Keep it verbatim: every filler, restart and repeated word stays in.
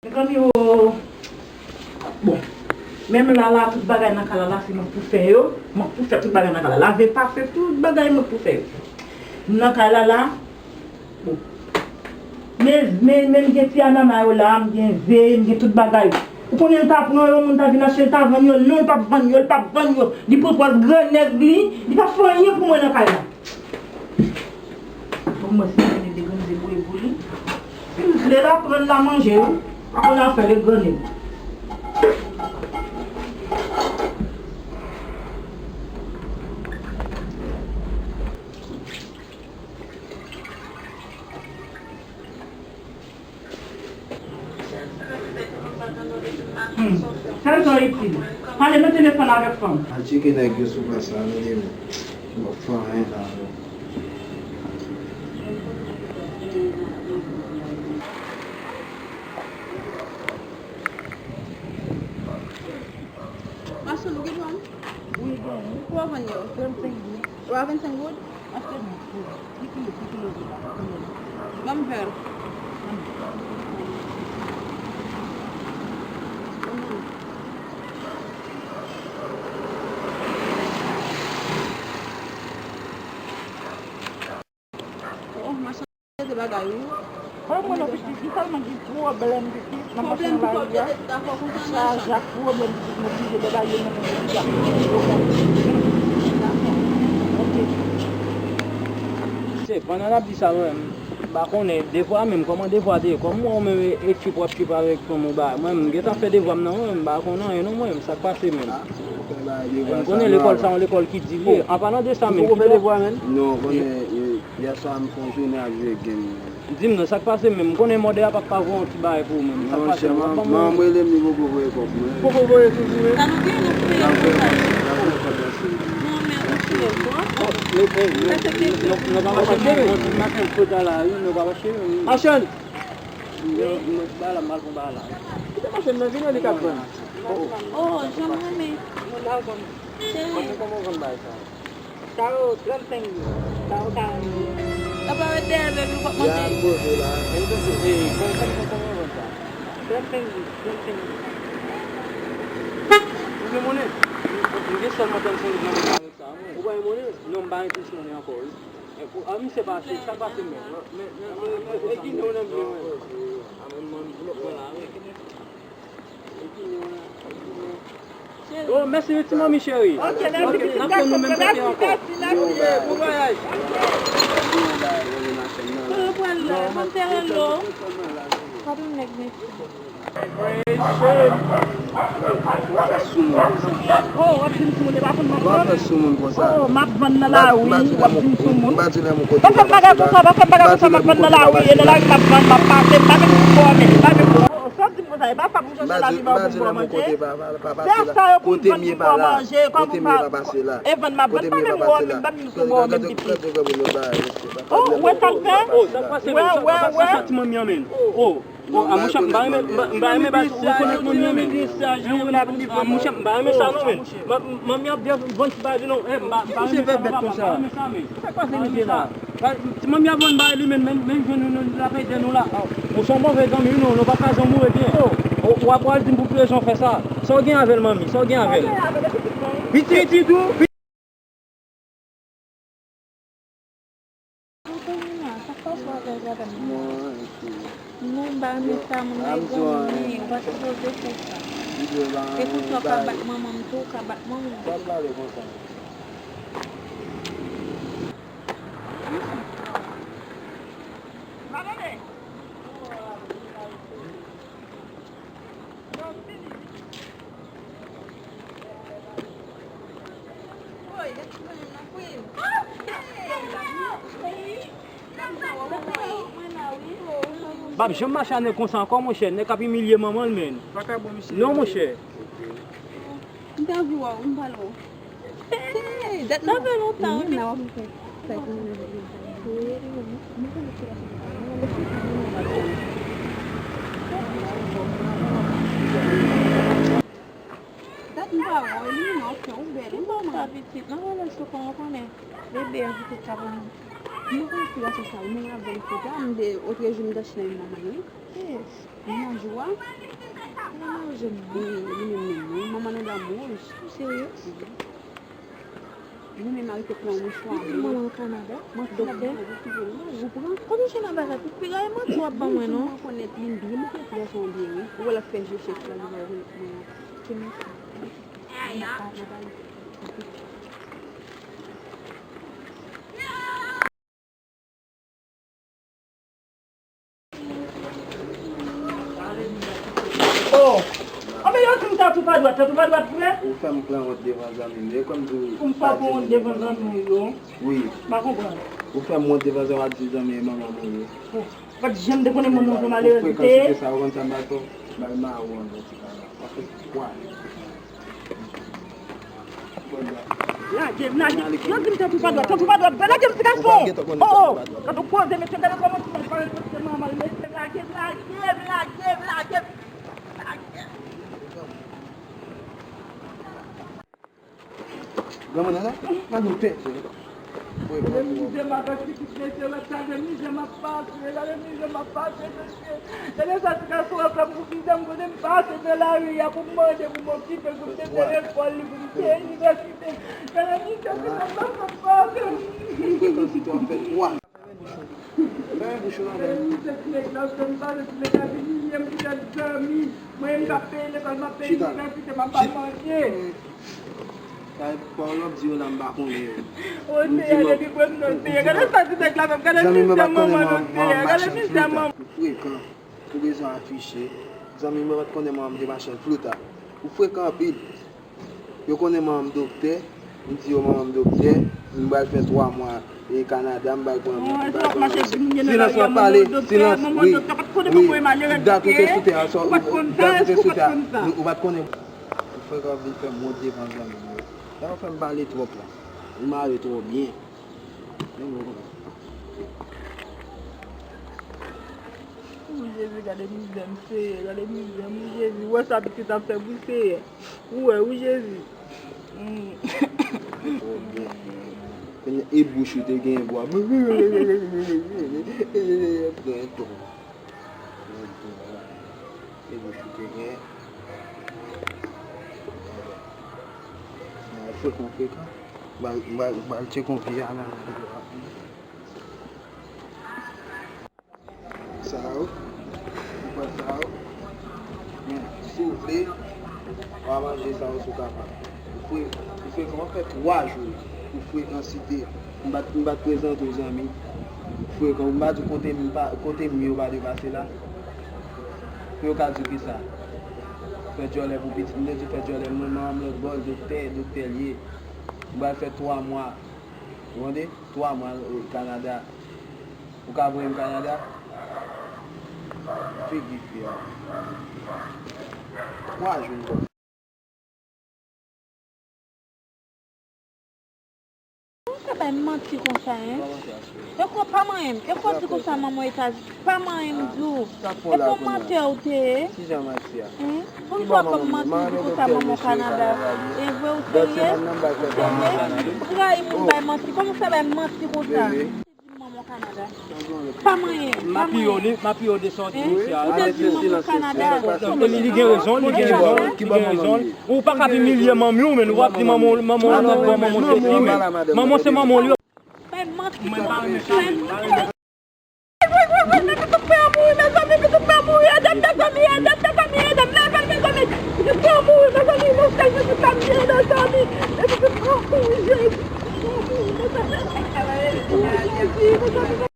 Mezanmi, o, bon, menm la la, tout bagay nan kay la la, se mwen k pou fè yo. Mwen k pou fè tout bagay nan kay la. Lave, pase, tout bagay mwen k pou fè yo. Nan kay la la, bon. Men, men, men m gen ti anana yo la, m gen ze, m gen tout bagay. Ou konnen l ta pran yo, moun ta vin achte, l ta vann yo. Non, l p ap vann yo, l p ap vann yo. Li pran pòz grannèg li, li p ap fè anyen pou mwen nan kay la. Bon, mwen se mete de grenn ze bouyi pou li. Si l vle la, pran l la manje, wi. Pa konn afè de grenn. Hmm. Sèl sa w itil. Pale nan telefòn avèk fanm. Al tcheke nèg yo sou plas la, men demen. M ap fè anyen la, non. Machann, ou gen pòm? Wi, gen. Pou w vann yo? Vennsenk goud. Ou a vennsenk goud? Achte men, ki kilo, ki kilo, ki kilo. Ban m vè l. Oh, machann, de bagay, wi. Kòm mwen nan pitit, li tèlman gen pwoblèm pitit nan machin la, li a. Chaje ak pwoblèm pitit, nou oblije de bagay yo nan men pitit la. Ok. Se, pandan n ap di sa, mwen, m pa konnen, devwa menm, kòman devwa te ye? Kòm mwen, ou menm, e, e trip w ap trip avèk fanm ou ba, mwen, m gentan fè devwa m nan, mwen, m pa konnen anyen non, mwen, sa k pase menm? M konnen lekòl sa, yon lekòl ki di li ye. An palan de sa menm, ki fè devwa menm? Non, konnen, e, Yèswa m fè yon jounen ap jwe game. Di m non, sa k pase menm? M konnen mòde a p ap pa voye yon ti bagay pou ou menm. Sa k pase menm? W ap ban m yon... Manman m rele m, li poko voye kòb mwen. Poko voye toujou, wi. Sa nou gen, nou peye pou sa. L ap voye kòb la, cheri. Non, men ou sou yo, bon. Sa se kesyon. Nou, nou pa mache, non, ti maten fot a la, wi, nou pa mache, wi. Machann! Mwen, mwen, ti bagay la, m al pran bagay la. Kite machann nan, vin, li ka pran. Oh, jan m renmen. Mwen al pran. Cheri. Mwen, kòman w vann bagay sa? Sa yo, trannsenk goud. Sa yo, karannsenk goud. Sa pa ret dèyè, baby, ou p ap manje. Ya, poze la. E, ou panse, e, kòman, kòman, kòman w vann sa? Trannsenk goud, trannsenk goud. Ou gen monnen? M gen sèlman trannsenk goud nan men mwen avèk sa, wi. Ou pa gen monnen? Non, m pa gen plis monnen ankò, wi. E, pou, a, misye pa achte, sa pase menm. Men, men, men, men, e ki non nan byen, wi. A, men, mwen, mwen, mwen la, wi. Oh, mèsi, wi, ti manmi cheri. Ok, n ap tann nou menm kote ankò. Bon vwayaj. Kote w pral la? Ban m fè relo. Padon nèg, mèsi. Oh, w ap di m sou moun, e pa konn m ap vann? Oh, m ap vann nan lari, w ap di m sou moun. Pa fè m bagay konsa, pa fè m bagay konsa, m ap vann nan lari, e nan lari m ap vann, m ap pase, m pa menm pou kò, men, m pa menm pou kò. Sa w di m konsa, e pa sa pou chèche lavi ba w pou m ba w manje. Se sa yo pou m vann pou m ba w manje, kòm ou pa, e vann m ap vann, m pa menm wè w menm, m pa menm sou wè w menm pitit. Oh, ou wè sa l fè? Wè, wè, wè. Oh, a monchè, m pa renmen, m pa, m pa renmen ba rekonèt manmi an, men. A monchè, m pa renmen sa non, men. Ma-, manmi ap byen vann ti bagay non, eh, m pa, m pa renmen sa, papa, m pa renmen sa, men. Sa k pase misye la? Ti manmi ap vann bagay li menm, menm, menm jwenn nou, nou, l ap ede nou la. Ou se yon move zanmi, wi, nou, nou pa ka janm mouri byen. Ou, w ap pral di m pou ki rezon w fè sa? Sa w gen avè l, manmi? Sa w gen avè l? Pitit, pitit ou? Antonina, sa k pase w avèk madanm nan? Non, m pa renmen sa, moun nan egare, ou pa sipoze fè sa. E konsa w ka bat manman m tou, ou ka bat manman m tou. M p ap janm mache a nèg konsa ankò, monchè. Nèg ap imilye manman l, menn. Non, monchè. M t anvi wè w, m pale w. Hey, dat sa fè lontan, wi, men dat m pa wè w, li, non, fè w bèl, wi, manman. Pitit, nan relèl sou kò, w konnen, bebe a pitit sa pou mwen. Mwen konn ti gason sa wi, mwen avè l fouta, m de otrejou m t achte nan men manman l wi. Yes. Li nan jou a. Li nan jou. Wi, li menm menm wi. Manman nou damou. Serye? Wi. Li menm arete pran yon mouchwa. Li manman Kanada. Mwen doktè. Ou pran? Konbyen chen nan bagay? Pou piga e manti w ap ban mwen non. Mwen konèt li, m byen moutre ti gason an byen wi. Ou wè l ap fè je chèch la, li va rekonèt mwen. Ke mèsi. Oh! Anben yo di m tatou pa dwat, tatou pa dwat vre? Ou fè m pran wont devan zanmi m yo, e kòm di w. Pou m fè w pran wont devan zanmi w yo? Wi. M pa konprann. Ou fè m wont devan zanmi w, w ap di zanmi e manman m ou ye. Oh, pa t janm te konnen manman w se malerèz li te ye. Ou frekan site sa, ou konn sa m ba l fè w? M ba l mawon nan ti kara. Sa fè kwa? Lage m, lage m. Yo di m tanpri pa dwat, tanpri pa dwat. Lage m ti gason. Oh, oh. Gade w koze, mesye, gade kòman ti gason pa respekte manman l, mesye. Lage m, lage m, lage m, lage m. Lage m. Granmoun nan la, gade w tèt. Gade mizè m ap pase, pitit mesye, gade mizè m ap pase, gade mizè m ap pase, mesye. Gade sa ti gason an fè m pou vizè m kote m pase nan lari a, pou m mande, pou m okipe l, pou m mete lekòl li, pou m peye inivèsite. Gade mizè ti gason an fè m. Frekansi twòp fè twa. Fèmen bouch ou non, fèmen. Gade mizè ti nèg la fè m pase, ti nèg la vin imilye m pou tèt zanmi. Mwen menm k ap peye lekòl, m ap peye inivèsite, m ap bay manje. Sa e pawòl w ap di yo la, m pa konnen yo. O Seyè, depi premye yo te ye. Gade sa ti nèg la fè m, gade mizè manman nou te ye, gade mizè manman. Ou frekan, ou bezwen afiche. Zanmi mwen pa t konnen manman m te machann flouta. Ou frekan anpil. Yo konnen manman m doktè, m di yo manman m doktè, m pral fè twa mwa e Kanada, m pral pran, m pral pran. Silans w ap pale, silans, wi, wi. Dat ou te sou tè a, dat ou te sou tè a, ou pa t konnen. Ou frekan vin fè m wont devan zanmi m yo. Sa yo fè m pale twòp la. Li mare twò byen. Wi, Jezi, gade mizè m, Seyè, gade mizè m, wi, Jezi. Ou wè sa pitit ap fè m, wi, Seyè. Ou wè, wi, Jezi. Mm. Kounye e bouch ou te gen bwa. Pran tou. E bouch ou te gen. Frekan, frekan. Bal, bal, bal tcheke yon vi a nan. Sa yo, ou pran sa yo. Men, si w vle, w a manje sa yo si w kapab. Ou fre, ou frekan, w ap fè twa jou ou frekan site. M pa t, m pa t prezante w zanmi. Ou frekan, m pa di w kote m pa, kote m ye w pa dwe pase la. Pou yo ka di w kisa? Fè djòlè pou pitit, m te di w fè djòlè, mwen manman m lòt bò, doktè, doktè l ye. M pral fè twa mwa. Ou tande? Twa mwa, eh, Kanada. Ou ka voye m Kanada? Figi fi a. Twa jou m pral. Ou ka bay manti konsa, en? E ko pa manyen m. E ko di konsa manman Etazini. Pa manyen m di w. E ko mantè ou te ye. Kijan manti a? Konn fwa kòm manti di konsa manman Kanada. E vre ou serye? Ou serye? Ou trayi moun bay manti. Kòman w fè bay manti konsa? Di manman Kanada. Pa manyen. M ap pire w, m ap pire w de sa w di misye a. Ou te di manman Kanada. Li, li gen rezon, li gen rezon, li gen rezon. Ou pa ka ap imilye manmi w, men ou ap di manman, manman w nan bon manman w te di, men manman w se manman w li. Bay manti. Mwen pa renmen sa. Mezanmi, pitit mwen mouri, mezanmi, pitit mwen mouri, ede m, mezanmi, ede m, mezanmi, ede m, leve l, mezanmi, pitit mwen mouri, mezanmi, non, sèl pitit la m gen, mezanmi, e pitit mwen mouri, Jezi, pitit mwen mouri, mezanmi, mezanmi, mezanmi.